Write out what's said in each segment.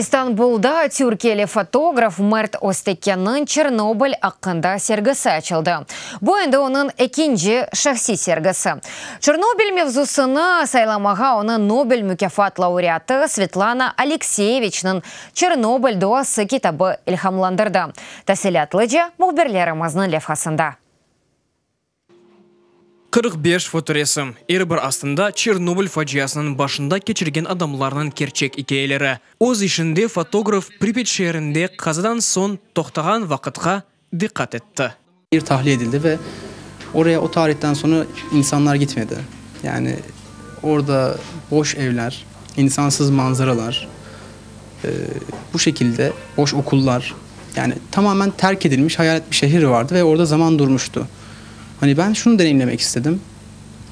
İstanbulda Türkiyeli fotograf Mert Öztekenniñ Çernobıl aqqında sergisi açıldı. Bu endi onıñ ekinci şahsiy sergisi. Çernobil mevzusını saylamağa onı Nobel mukâfat laureatı Svetlana Aleksiyeviçniñ Çernobıl duası kitabı ilhamlandırdı. Tafsilâtlıca mühbirlerimizniñ levhasında. 45 fotoresim, er bir astında Çernobıl faciasınıñ başında keçirgen adamlarnıñ kerçek ikâyeleri. Öz işinde fotograf Pripyat şeerinde qazadan soñ toqtağan vaqıtqa diqqat etti. Bir tahliye edildi ve oraya o tarihten sonra insanlar gitmedi. Yani orada boş evler, insansız manzaralar, bu şekilde boş okullar, yani tamamen terk edilmiş hayalet bir şehir vardı ve orada zaman durmuştu. Hani ben şunu deneyimlemek istedim.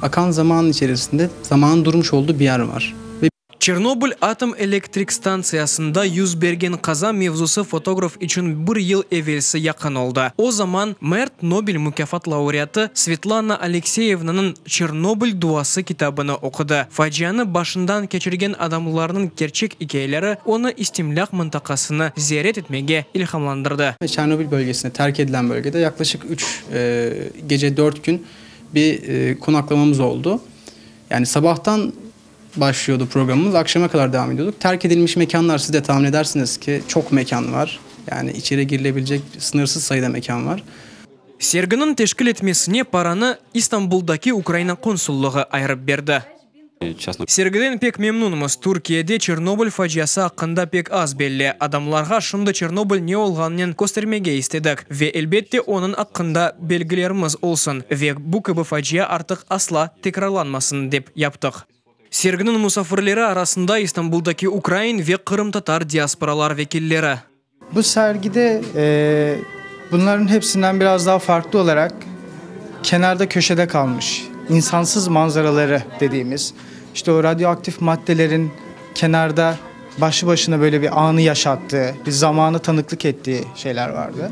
Akan zaman içerisinde zamanın durmuş olduğu bir yer var. Ve Çernobıl atom elektrik stantsiyasında yüz bergen qaza mevzusı fotograf içün bir yıl evelsi yaqın oldı. O zaman Mert Nobel mukâfat laureatı Svetlana Alekseyevnanıñ Çernobıl duası kitabını oqudı. Facianı başından keçirgen adamlarnıñ kerçek ikâyeleri onı istimlâq mıntaqasını ziyaret etmege ilhamlandırdı. Çernobil bölgesinde, terk edilen bölgede yaklaşık 3 gece 4 gün bir konaklamamız oldu. Yani sabahtan başlıyordu programımız, akşama kadar devam ediyorduk. Terk edilmiş mekanlar, siz de tahmin edersiniz ki çok mekan var. Yani içeri girilebilecek sınırsız sayıda mekan var. Serginiñ teşkil etmesine paranı İstanbuldaki Ukraina konsullığı ayırıp berdi. Sergiden pek memnunmız. Türkiyede Çernobıl faciası aqqında pek az belli. Adamlarğa şimdi Çernobıl ne olğanınen köstermege istedik. Ve elbette onıñ aqqında belgilerimiz olsun. Ve bu kibi facia artıq asla tekrarlanmasın dep yaptıq. Serginiñ musafirleri arasında İstanbuldaki ukrain ve qırımtatar diasporalar vekilleri. Bu sergide bunların hepsinden biraz daha farklı olarak kenarda köşede kalmış insansız manzaraları dediğimiz işte o radyoaktif maddelerin kenarda başlı başına böyle bir anı yaşattığı, bir zamanı tanıklık ettiği şeyler vardı.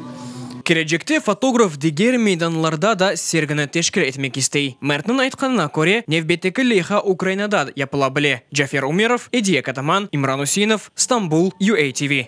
Kelecekte fotograf diger meydanlarda da sergini teşkil etmek istey. Mertniñ aytqanına köre, nevbetteki leyha Ukrainada yapıla bile. Cafer Umerov, Ediye Kataman, İmran Üseinov, Stambul, UATV.